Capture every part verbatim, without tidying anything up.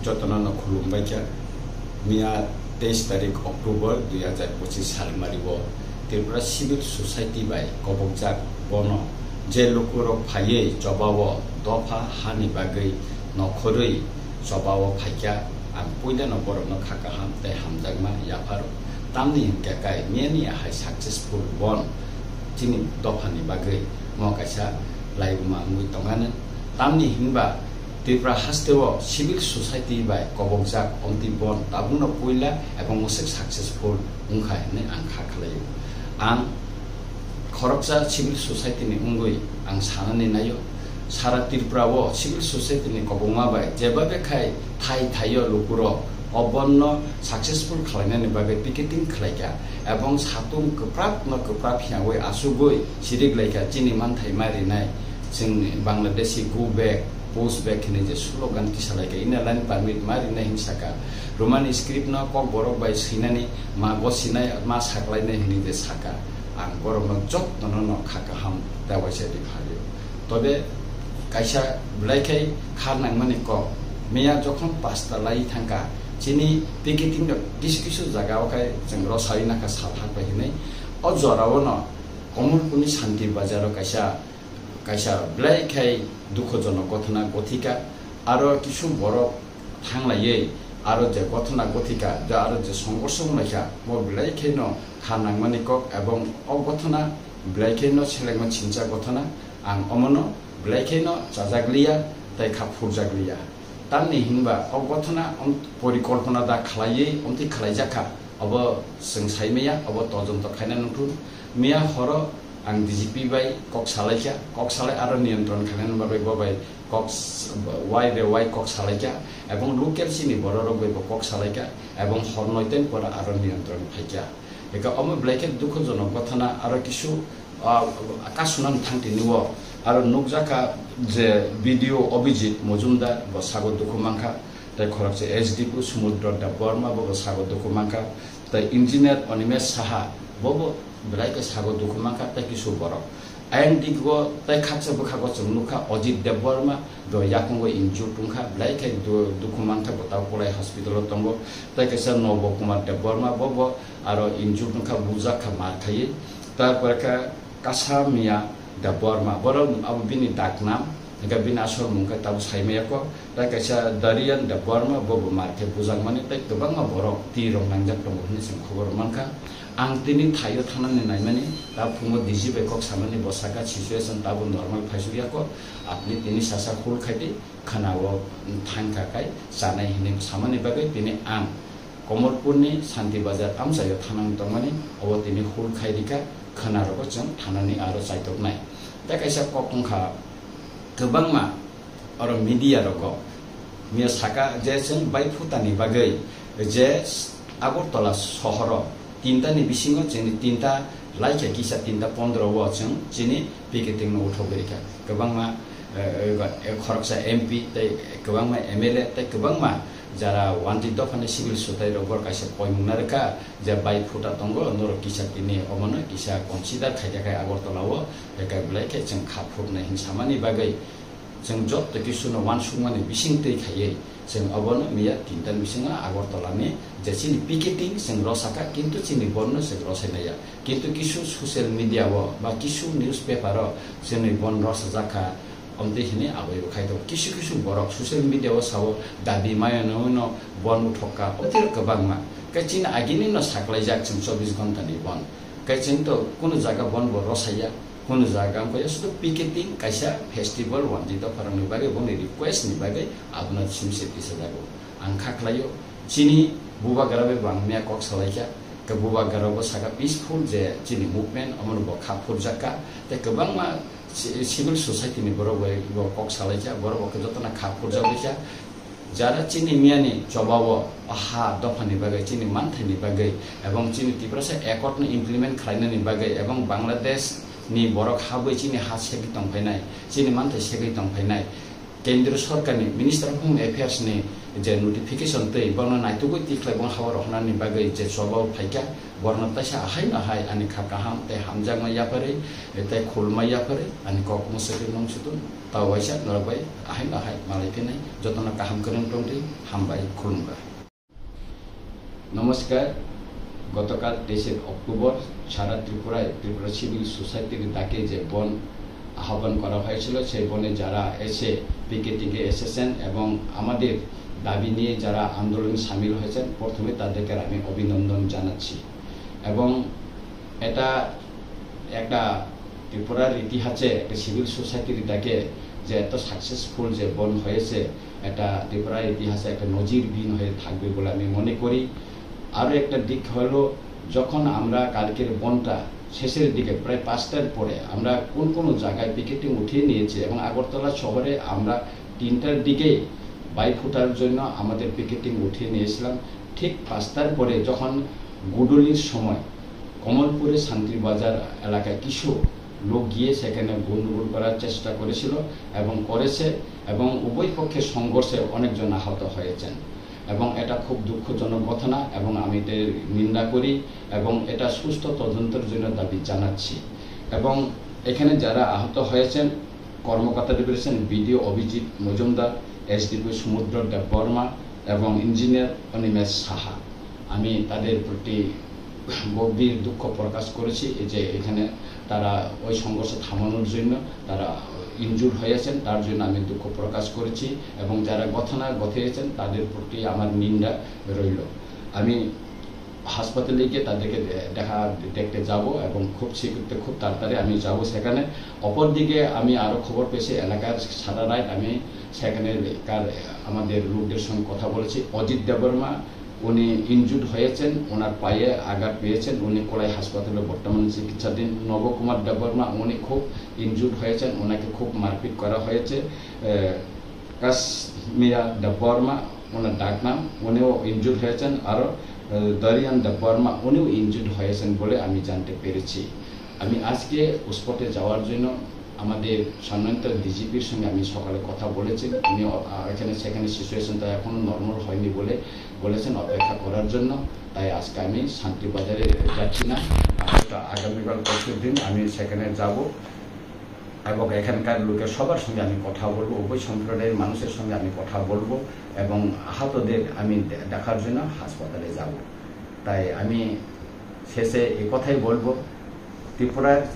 Jotono no khulumbai kha. Miya teis tarik October dui hajar pochis salmari o Tripura Civil Society bai kobokjak bono je lukurok phaiwi chobao dopha hani bagwi nokhorwi chobao phaikha, ang puilano borokno kha kaham tei hamjakma yapharo. Tamni hinkhe kai miyani ahai successful bon chini dophani bagwi mo kaisa laibuma wngwi tongani. Tamni hinba Tripura hasteo civil society bai kobokjak omtwi bon tabukno puila ebong mwswk successful wngkha hinwi ang kha khlaio. Ang khoroksa civil society ni wngwi ang sanani naio, sara Tripura o civil society ni kobokma bai jeba bekhai thai thaio lukurok o bonno successful khlainani bagwi picketing khlaikha ebong satung kwprak no kwprak phiyangwi asugwi sirik laikha chini manthai ma rinai. Chwng Bangladeshi go back, post back hinwi je slogan tisalaikha, Inner Line Permit ma rinai hinwi saka, Roman script no Kokborok bai swinani ma gosinai ma saklainai hinwi je saka, ang borokno jotono no kha kaham tei waisa ri phalio. Tobe kaisa belai khai kha nangmani kok, miya jokhon pasta lai thangkha, chini picketing no kisu kisu jaga o khai chwng rosai nakha sal hakbai hinwi. O jora o no Komolpurni Shanti Bazar o kaisa kaisa belai khai dukhojonok gothona gothika, aro kisu borok thanglaiwi aro je gothona gothika, je aro je songkorso wnglaikha, bo belai khaino kha nangmani kok, ebong o gothona belai khaino selengma chincha gothona, ang omono belai khaino chajakliya tei kha phurjakliya. Tamni hinba o gothona om-, porikolpona da khlaiwi omtwi khlaijakha, obo chwng saimaya, obo todonto khaina nukthun. Miya horo ang D G P bai kok salaikha, kok salai aro niyantron khainani bagwi bo bai kok s-, wai re wai kok salaikha, ebong local chini bororok bai bo kok salaikha, ebong hor noiten pora aro niyantron phaikha. Eka omo belai khe dukhojonok gothona aro kisu, ah, kasunani thangtini o aro nukjakha je B D O Abhijit Mojumdar bo sago dukhu mankha, tei khoroksa S D P O Sumudro Debbarma bo bo sago dukhu mankha, tei engineer Animesh Saha bo bo belai khe sago dukhu mankha tei kisu borok. Ayang digo tei khaksa bwkhago chwng nukha Ajit Debbarma bo yakungo injured wngkha, belai khe du-, dukhu mankha bo tabuk Kolai hospital o tongo, tei kaisa Nobo Kumar Debbarma bo bo aro injured wngkha, bujak kha mar khaiwi. Tarpore khe Kasa Miya Debbarma, borok abo bini daknam, hingkhe bini asol mung khe tabuk saimaya kho. Tei kaisa Darian Debbarma, bo bo mar khe bujakmani tei kwbangma borok twi rok nangjak tongo hwnwi chwng khobor mankha. Ang tini thaio thanani naimani, ta phungo D G bai kok samani bo saka situation tabuk normal phaisukya kho, apni tini sasa hul khaidi khwnao thangkha khai chanai hwnwi samani bagwi tini ang Komolpurni Shanti Bazar amchaio thanani tongmani, obo tini hul khai rikha, khwnarogo chwng thanani aro chaitoknai. Tei kaisa kok wngkha kwbangma oro media rogo miya saka je chwng bai phutani bagwi je Agartala sohoro tinta ni bisingo chwngni tinta laikha kisa tinta pondro o chwng chini picketing no uthogwi rikha. Kwbangma, eh, eh, khoroksa M P tei kwbangma M L A tei kwbangma jara wanjwi dophani civil sotai rok bor kaisa poimung narwkha je bai phuta tongo norok kisa tini omono kisa consider khaikha khai Agartala o, eka belai khe chwng kha phurunai hin samani bagwi chwng joto kisu no uansukmani bising twi khaiwi chwng obono miya tinta ni bisingo Agartala ni je chini picketing chwng rosakha, kintu chini bon no chwng rosai maya. Kintu kisu social media o ba kisu newspaper o chini bon rosajak kha, omtwi hwnwi aboi bo khai tongo. Kisu kisu borok social media o sao dabi maya no no bon uthok kha, omtwi kwbangma. Khe chini agini no saklaijak chwng chobbish ghonta ni bon. Khe chwng to kunu jaga bon bo rosaya, kunu jaga wngkha ya sudu picketing kaisa festival wanjwi dopharok ni bagwi boni request ni bagwi abono simse tisajago. Ang kha khlaio, chini bubagra bai bo ang miya kok salaikha, khe bubagra bo saka peaceful je chini movement omono bo kha phurjak kha, tei kwbangma ci-, civil society ni borok bai bo kok salaikha, borok bo khe jotono kha phurjak baikha. Jara chini miyani chobao ha dophani bagwi, chini manthaini bagwi, ebong chini Tiprasa accord no implement khlainani bagwi, ebong Bangladesh ni borok habwi chini ha segwi tongphainai, chini manthai segwi tongphainai. Kendriya Sorkarni Minister of Home Affairs ni je notification twi bono naitugwi tikhlai bong hao rohornani bagwi je chobao phaikha, borno taisa ahai no hai ani kha kaham tei hamjakma yapharwi tei khulma yapharwi ani kok mwswkwi mung sutun. Tao waisa norok bai ahai no ahai malai phinai, jotono kaham kwrwng tongdi, hambai, khulumba. নমস্কার। গতকাল তেইশে অক্টোবর সারা ত্রিপুরায় ত্রিপুরা সিভিল সোসাইটির ডাকে যে বন্ধ আহ্বান করা হয়েছিল, সেই বন্ধে যারা এসে পিকেটিংয়ে এসেছেন এবং আমাদের দাবি নিয়ে যারা আন্দোলনে সামিল হয়েছেন, প্রথমে তাদেরকে আমি অভিনন্দন জানাচ্ছি। এবং এটা একটা ত্রিপুরার ইতিহাসে একটা সিভিল সোসাইটির ডাকে যে এত সাকসেসফুল যে বন্ধ হয়েছে, এটা ত্রিপুরার ইতিহাসে একটা নজিরবিহীন হয়ে থাকবে বলে আমি মনে করি। আরও একটা দিক হলো, যখন আমরা কালকের বন্ধটা শেষের দিকে প্রায় পাঁচটার পরে আমরা কোন কোন জায়গায় পিকেটিং উঠিয়ে নিয়েছি এবং আগরতলা শহরে আমরা তিনটার দিকেই বাইফুটার জন্য আমাদের পিকেটিং উঠিয়ে নিয়েছিলাম। ঠিক পাঁচটার পরে যখন গুডুলির সময় কমলপুরে শান্তির বাজার এলাকায় কিছু লোক গিয়ে সেখানে গণ্ডগোল করার চেষ্টা করেছিল এবং করেছে, এবং উভয় পক্ষের সংঘর্ষে অনেকজন আহত হয়েছেন। এবং এটা খুব দুঃখজনক ঘটনা এবং আমি এতে নিন্দা করি এবং এটা সুষ্ঠু তদন্তের জন্য দাবি জানাচ্ছি। এবং এখানে যারা আহত হয়েছেন, কর্মকর্তা রয়েছেন বিডিও অভিজিৎ মজুমদার, এসডিপিও সমুদ্র দেববর্মা এবং ইঞ্জিনিয়ার অনিমেষ সাহা। আমি তাদের প্রতি গভীর দুঃখ প্রকাশ করেছি এই যে এখানে তারা ওই সংঘর্ষ থামানোর জন্য তারা ইনজুর্ড হয়েছেন, তার জন্য আমি দুঃখ প্রকাশ করেছি। এবং যারা ঘটনা ঘটিয়েছেন তাদের প্রতি আমার নিন্দা রইল। আমি হাসপাতালে গিয়ে তাদেরকে দে-, দেখা দেখতে যাব এবং খুব শীঘ্র, খুব তাড়াতাড়ি আমি যাব সেখানে। অপরদিকে আমি আরও খবর পেয়েছি, এলাকার সারা রাত আমি সেখানে কার-, আমাদের লোকদের সঙ্গে কথা বলেছি। অজিত দেববর্মা, উনি ইনজুর্ড হয়েছেন, ওনার পায়ে আঘাত পেয়েছেন, উনি কোলাই হাসপাতালে বর্তমানে চিকিৎসাধীন। নবকুমার দেববর্মা, উনি খুব ইনজুর্ড হয়েছেন, ওনাকে খুব মারপিট করা হয়েছে। এ, কাশ্মীরা দেববর্মা, ওনার ডাকনাম, উনিও ইনজুর্ড হয়েছেন। আরও, এ, দরিয়ান দেববর্মা, উনিও ইনজুর্ড হয়েছেন বলে আমি জানতে পেরেছি। আমি আজকে স্পটে যাওয়ার জন্য আমাদের সম্মানিত ডিজিপির সঙ্গে আমি সকালে কথা বলেছি। উনি অ-, আ, এখানে সেখানে সিচুয়েশনটা এখনো নর্মাল হয়নি বলে বলেছেন অপেক্ষা করার জন্য। তাই আজকে আমি শান্তিবাজারে যাচ্ছি না, হয়তো আগামীকাল পরশুর দিন আমি সেখানে যাব এবং এখানকার লোকের সবার সঙ্গে আমি কথা বলবো, উভয় সম্প্রদায়ের মানুষের সঙ্গে আমি কথা বলবো এবং আহতদের আমি দে-, দেখার জন্য হাসপাতালে যাব। তাই আমি শেষে এ কথাই বলবো, ত্রিপুরার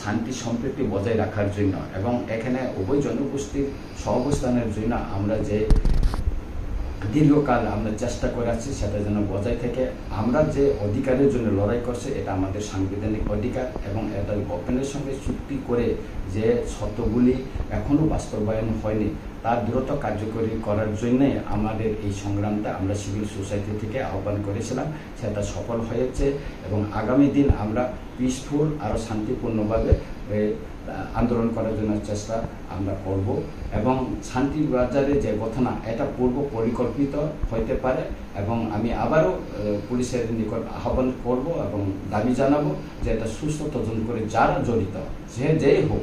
শান্তি সম্প্রীতি বজায় রাখার জন্য এবং এখানে উভয় জনগোষ্ঠীর সহাবস্থানের জন্য আমরা যে দীর্ঘকাল আমরা চেষ্টা করে আসছি, সেটা যেন বজায় থাকে। আমরা যে অধিকারের জন্য লড়াই করছি, এটা আমাদের সাংবিধানিক অধিকার এবং এটা গভর্নমেন্টের সঙ্গে চুক্তি করে যে শর্তগুলি এখনও বাস্তবায়ন হয়নি, তা দ্রুত কার্যকরী করার জন্যই আমাদের এই সংগ্রামটা আমরা সিভিল সোসাইটি থেকে আহ্বান করেছিলাম। সেটা সফল হয়েছে এবং আগামী দিন আমরা পিসফুল আরও শান্তিপূর্ণভাবে, এ, আন্দোলন করার জন্য চেষ্টা আমরা করব। এবং শান্তির বাজারে যে ঘটনা, এটা পূর্ব পরিকল্পিত হইতে পারে এবং আমি আবারও, এ, পুলিশের নিকট আহ্বান করব এবং দাবি জানাবো যে এটা সুষ্ঠু তদন্ত করে যারা জড়িত, যে যেই হোক,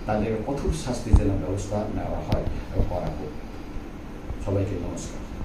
তাদের কঠোর শাস্তি যেন ব্যবস্থা নেওয়া হয় এবং করা হোক। সবাইকে নমস্কার।